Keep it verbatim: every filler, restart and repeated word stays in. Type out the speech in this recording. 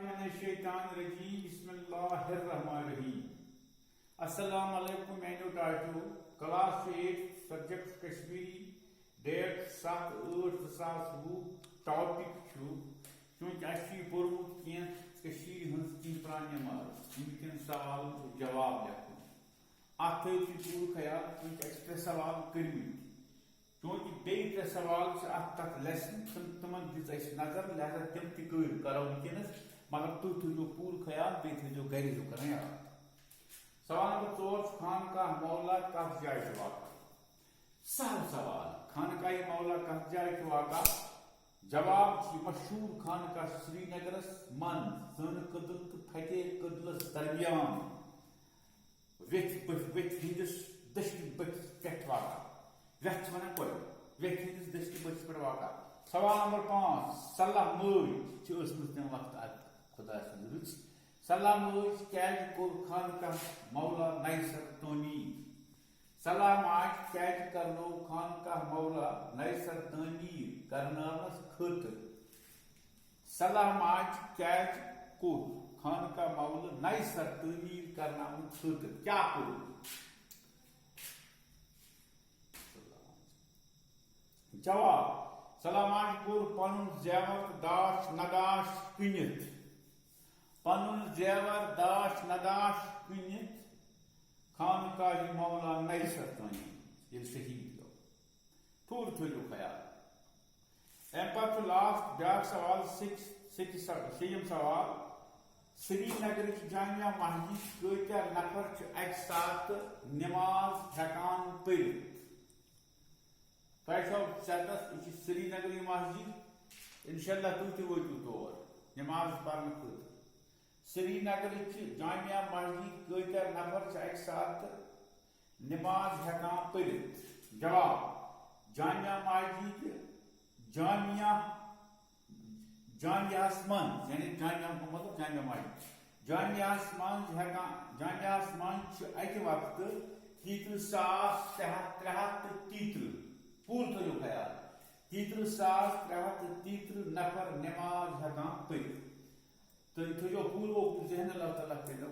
من الشیطان الرجیم، بسم اللہ الرحمن الرحیم۔ السلام علیکم میانیو ٹاٹھیو۔ Class eight, subject Kashmiri, date ستھ ٲٹھ زٕ ساس وُہ۔ ٹاپک چھُ، چونکہ اَسہِ چھُ یہِ پوٚرمُت کینٛہہ کٔشیٖرِ ہٕنٛز کینٛہہ پرٛانہِ نٮ۪ماز، یِم کٮ۪ن سوالن چھُ جواب لیکھُن۔ اَتھ تھٲیِو تُہۍ پوٗرٕ خیال، چونکہ اَسہِ چھِ ترٛےٚ سوال کٔرمٕتۍ۔ چونکہ بیٚیہِ ترٛےٚ سوال چھِ اَتھ تَتھ لیسن، تِم، تِمَن دِژ اَسہِ نظر، لہذا تِم تہِ کٔرۍ، کَرو وٕنکیٚنَس، مگر تُہۍ تھٲیزیو پوٗرٕ خیال، بیٚیہِ تھٲیزیو گَرِ ذِکر یاد۔ سوال نمبر ژور چھُ، خانقاہ مولا کَتھ جایہِ چھُ واقع؟ سہل سوال، خانقاہ مولا کَتھ جایہِ چھُ واقع؟ جواب چھُ مشہوٗر خانقاہ سرینگرَس منٛز زٲنہٕ کدل تہٕ فتح کدلَس درمیان۔ ویٚتھِ بٔٹھۍ، ویٚتھِ ہٕنٛدِس دٔچھنہِ بٔٹھِس پٮ۪ٹھ واقع۔ ویٚتھ چھِ وَنان کۄلہِ۔ ویٚتھِ ہٕنٛدِس دٔچھنہِ بٔٹھِس پٮ۪ٹھ واقع۔ سوال نمبر پانٛژھ، صلاح مٲج چھِ ٲسمٕژ تَمہِ وقتہٕ اَتہِ خۄداے سٕنٛز رٕژ۔ صلاح مٲج کیٛازِ کوٚر خانقاہ مولا نَیہِ سَرٕ تعمیٖر؟ صلاح ماجہِ کیٛازِ کرنوو خانقاہ مولا نَیہِ سَرٕ تعمیٖر کرناونَس خٲطرٕ؟ صلاح ماجہِ کیٛازِ کوٚر خانقاہ مولا نَیہِ سَرٕ تعمیٖر کرناونہٕ خٲطرٕ؟ کیٛاہ کوٚر؟ جواب، صلاح ماجہِ کوٚر پنُن زیور تہٕ داش نداش کٕنِتھ۔ پنُن زیور داش نداش کٕنِتھ خانقاہ مولا نَیہِ سَرٕ تعمیٖر، ییٚلہِ شہیٖد گوٚو۔ پوٗرٕ تھٲیِو خیال۔ اَمہِ پتہٕ چھُ لاسٹ بیٛاکھ سوال، سِکِس، سِکِس سو-، شیٚیِم سوال۔ سرینگرٕچ جامع مسجد کۭتیٛاہ نفر چھِ اَکہِ ساتہٕ نماز ہٮ۪کان پٔرِتھ؟ تۄہہِ چھو ژٮ۪تَس، یہِ چھِ سرینگرٕچ مسجد، انشاءاللہ تُہۍ تہِ وٲتِو تور نماز پرنہٕ خٲطرٕ۔ سرینگرٕچ جامع مسجد کۭتیٛاہ نفر چھِ اَکہِ ساتہٕ نماز ہٮ۪کان پٔرِتھ؟ جواب، جامع مسجد، جامع، جامعس منٛز، یعنی جامع گوٚو مطلب جامع مسجد۔ جامعس منٛز ہٮ۪کان، جامعس منٛز چھِ اَکہِ وقتہٕ تیٚیہِ تٕرٛہ ساس ترٛےٚ ہَتھ، ترٛےٚ ہَتھ تہٕ تیٚیہِ تٕرٛہ، پوٗرٕ تھٲیِو خیال، تیٚیہِ تٕرٛہ ساس ترٛےٚ ہَتھ تہٕ تیٚیہِ تٕرٛہ نفر نماز ہٮ۪کان پٔرِتھ۔ تُہۍ تھٲیِو پوٗرٕ ذہن، اللہ تعالیٰ کٔرِو